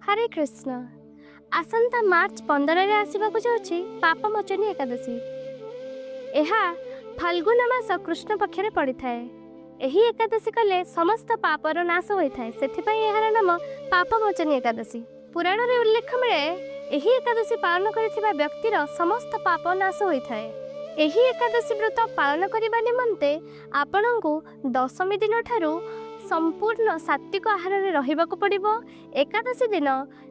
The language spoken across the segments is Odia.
ହରେ କୃଷ୍ଣ। ଆସନ୍ତା ମାର୍ଚ୍ଚ 15ରେ ଆସିବାକୁ ଯାଉଛି ପାପମୋଚନୀ ଏକାଦଶୀ। ଏହା ଫାଲ୍ଗୁନ ମାସ କୃଷ୍ଣ ପକ୍ଷରେ ପଡ଼ିଥାଏ। ଏହି ଏକାଦଶୀ କଲେ ସମସ୍ତ ପାପର ନାଶ ହୋଇଥାଏ। ସେଥିପାଇଁ ଏହାର ନାମ ପାପମୋଚନୀ ଏକାଦଶୀ। ପୁରାଣରେ ଉଲ୍ଲେଖ ମିଳେ, ଏହି ଏକାଦଶୀ ପାଳନ କରିଥିବା ବ୍ୟକ୍ତିର ସମସ୍ତ ପାପ ନାଶ ହୋଇଥାଏ। ଏହି ଏକାଦଶୀ ବ୍ରତ ପାଳନ କରିବା ନିମନ୍ତେ ଆପଣଙ୍କୁ ଦଶମୀ ଦିନଠାରୁ ସମ୍ପୂର୍ଣ୍ଣ ସାତ୍ତ୍ୱିକ ଆହାରରେ ରହିବାକୁ ପଡ଼ିବ। ଏକାଦଶୀ ଦିନ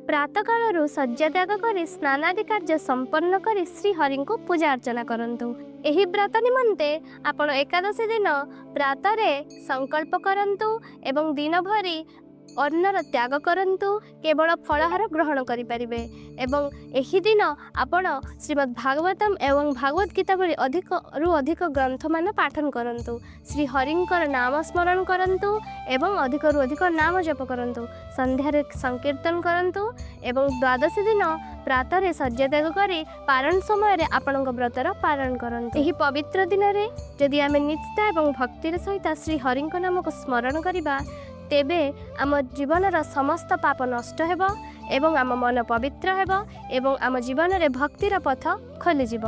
ପ୍ରାତଃକାଳରୁ ଶଯ୍ୟା ତ୍ୟାଗ କରି, ସ୍ନାନାଦି କାର୍ଯ୍ୟ ସମ୍ପନ୍ନ କରି ଶ୍ରୀହରିଙ୍କୁ ପୂଜା ଅର୍ଚ୍ଚନା କରନ୍ତୁ। ଏହି ବ୍ରତ ନିମନ୍ତେ ଆପଣ ଏକାଦଶୀ ଦିନ ପ୍ରାତରେ ସଂକଳ୍ପ କରନ୍ତୁ ଏବଂ ଦିନ ଭରି ଅନ୍ନର ତ୍ୟାଗ କରନ୍ତୁ। କେବଳ ଫଳାହାର ଗ୍ରହଣ କରିପାରିବେ ଏବଂ ଏହି ଦିନ ଆପଣ ଶ୍ରୀମଦ୍ ଭାଗବତମ ଏବଂ ଭାଗବତ ଗୀତା ଭଳି ଅଧିକରୁ ଅଧିକ ଗ୍ରନ୍ଥମାନ ପାଠନ କରନ୍ତୁ। ଶ୍ରୀ ହରିଙ୍କର ନାମ ସ୍ମରଣ କରନ୍ତୁ ଏବଂ ଅଧିକରୁ ଅଧିକ ନାମ ଜପ କରନ୍ତୁ। ସନ୍ଧ୍ୟାରେ ସଂକୀର୍ତ୍ତନ କରନ୍ତୁ ଏବଂ ଦ୍ୱାଦଶୀ ଦିନ ପ୍ରାତରେ ଶଯ୍ୟା ତ୍ୟାଗ କରି ପାରଣ ସମୟରେ ଆପଣଙ୍କ ବ୍ରତର ପାଳନ କରନ୍ତୁ। ଏହି ପବିତ୍ର ଦିନରେ ଯଦି ଆମେ ନିଷ୍ଠା ଏବଂ ଭକ୍ତିର ସହିତ ଶ୍ରୀ ହରିଙ୍କ ନାମକୁ ସ୍ମରଣ କରିବା, ତେବେ ଆମ ଜୀବନର ସମସ୍ତ ପାପ ନଷ୍ଟ ହେବ ଏବଂ ଆମ ମନ ପବିତ୍ର ହେବ ଏବଂ ଆମ ଜୀବନରେ ଭକ୍ତିର ପଥ ଖୋଲିଯିବ।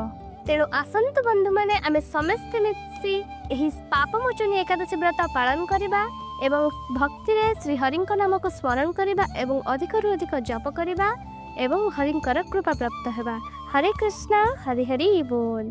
ତେଣୁ ଆସନ୍ତୁ ବନ୍ଧୁମାନେ, ଆମେ ସମସ୍ତେ ମିଶି ଏହି ପାପମୋଚନୀ ଏକାଦଶୀ ବ୍ରତ ପାଳନ କରିବା ଏବଂ ଭକ୍ତିରେ ଶ୍ରୀହରିଙ୍କ ନାମକୁ ସ୍ମରଣ କରିବା ଏବଂ ଅଧିକରୁ ଅଧିକ ଜପ କରିବା ଏବଂ ହରିଙ୍କର କୃପା ପ୍ରାପ୍ତ ହେବା। ହରେ କୃଷ୍ଣ, ହରି ହରି ବୋଲ।